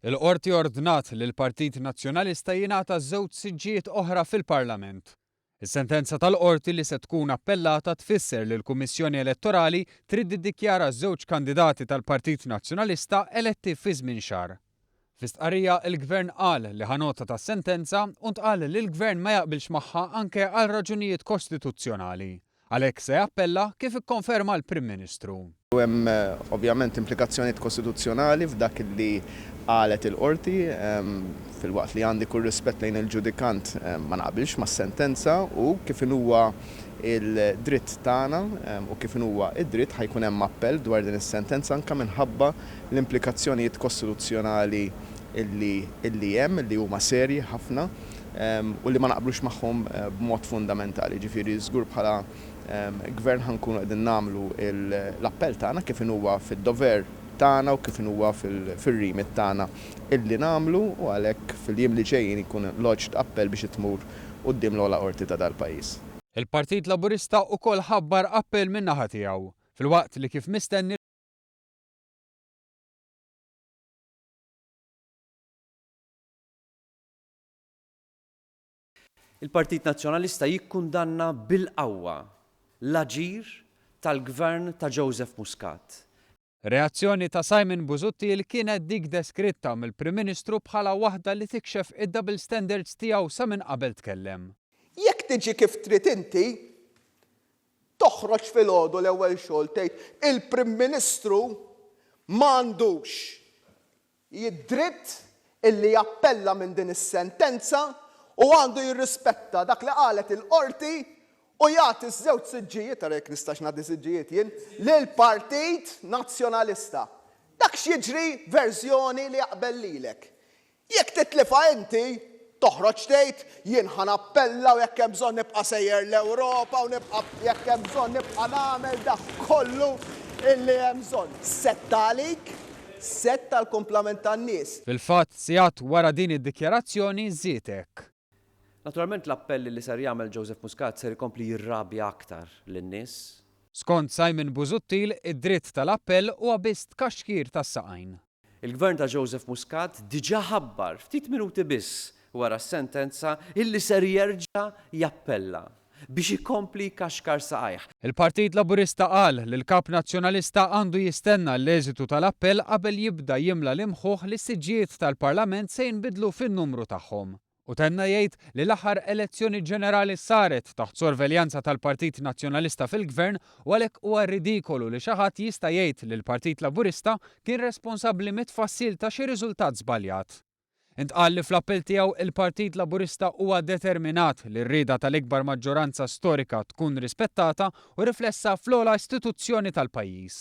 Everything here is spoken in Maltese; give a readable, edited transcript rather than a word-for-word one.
Il-Qorti ordnat li l-Partit Nazzjonalista jingħata żewġ siġġijiet oħra fil-Parlament. Is-sentenza tal-Qorti li se tkun appellata tfisser li l-Kummissjoni Elettorali trid tiddikjara żewġ kandidati tal-Partit Nazzjonalista eletti fi żmien xahar. Fi stqarrija, il-Gvern qal li ħa nota tas-sentenza u ntqal li l-Gvern ma jaqbilx magħha anke għal raġunijiet kostituzzjonali. Għalhekk se jappella, kif ikkonferma l-Prim Ministru. Hemm ovvjament implikazzjonijiet kostituzzjonali f'dak li qalet il-Qorti. Filwaqt li għandi kull rispett lejn il-ġudikant, ma naqbilx mas-sentenza u kif inhuwa l-dritt tagħna u kif inhuwa d-dritt ħa jkun hemm appell dwar din is-sentenza anke minħabba l-implikazzjonijiet kostituzzjonali li hemm, li huma serji ħafna. u li ma naqblux magħhom b'mod fundamentali. Jiġifieri żgur bħala Gvern ħa nkunu qegħdin nagħmlu l-appell tagħna kif inhuwa fid-dover tagħna u kif inhuwa fir-remit tagħna illi nagħmlu u għalhekk fil-jiem li ġejjin ikun lodged appell biex tmur quddiem l-ogħla qorti ta' dal-pajjiż. Il-Partit Laburista ukoll ħabbar appell min-naħa tiegħu, filwaqt li kif mistenni, Il-Partit Nazzjonalista jikkundanna bil-qawwa l-aġir tal-Gvern ta' Joseph Muscat. Reazzjoni ta' Simon Busuttil kienet dik deskritta mill-Prim Ministru bħala waħda li tikxef id-double standards tiegħu sa minn qabel tkellem. Jekk tiġi kif trid inti, toħroġ filgħodu l-ewwel xogħol tgħid il-Prim Ministru m'għandux id-dritt illi jappella minn din is-sentenza u għandu jirrispetta dak li qalet il-Qorti u jagħti ż-żewġ siġġijiet, ara jekk nistax nagħti siġġijiet jien, lill-Partit Nazzjonalista. Dak x'jiġri verżjoni li jaqbel lilek. Jekk titlifha inti, toħroġ tgħid, jien ħa nappella u jekk hemm bżonn nibqa' sejjer l-Ewropa u nibqa' jekk hemm bżonn nibqa' nagħmel dak kollu illi hemm bżonn. Setta għalik, sett għall-kumplament tan-nies. Fil-fatt, sigħat wara din id-dikjarazzjoni żied hekk. Naturalment l-appell li ser jagħmel Joseph Muscat ser ikompli jirrabja aktar lin-nies. Skont Simon Busuttil, id-dritt tal-appell huwa biss tkaxkir tas-saqajn. Il-Gvern ta' Joseph Muscat diġà ħabbar, ftit minuti biss wara s-sentenza, illi ser jerġa' jappella biex ikompli jkaxkar saqajh. Il-Partit Laburista qal li l-Kap Nazzjonalista għandu jistenna l-eżitu tal-appell qabel jibda jimla l-imħuħ li s-siġġijiet tal-Parlament se jinbidlu fin-numru tagħhom. U tenna jgħid li l-aħħar elezzjoni ġenerali saret taħt sorveljanza tal-Partit Nazzjonalista fil-Gvern u għalhekk huwa ridikolu li xi ħadd jista' jgħid li l-Partit Laburista kien responsabbli mit-tfassil ta' xi riżultat żbaljat. Intqal li fl-appell tiegħu il-Partit Laburista huwa determinat li r-rieda tal-ikbar maġġoranza storika tkun rispettata u riflessa fl-ogħla istituzzjoni tal-pajjiż.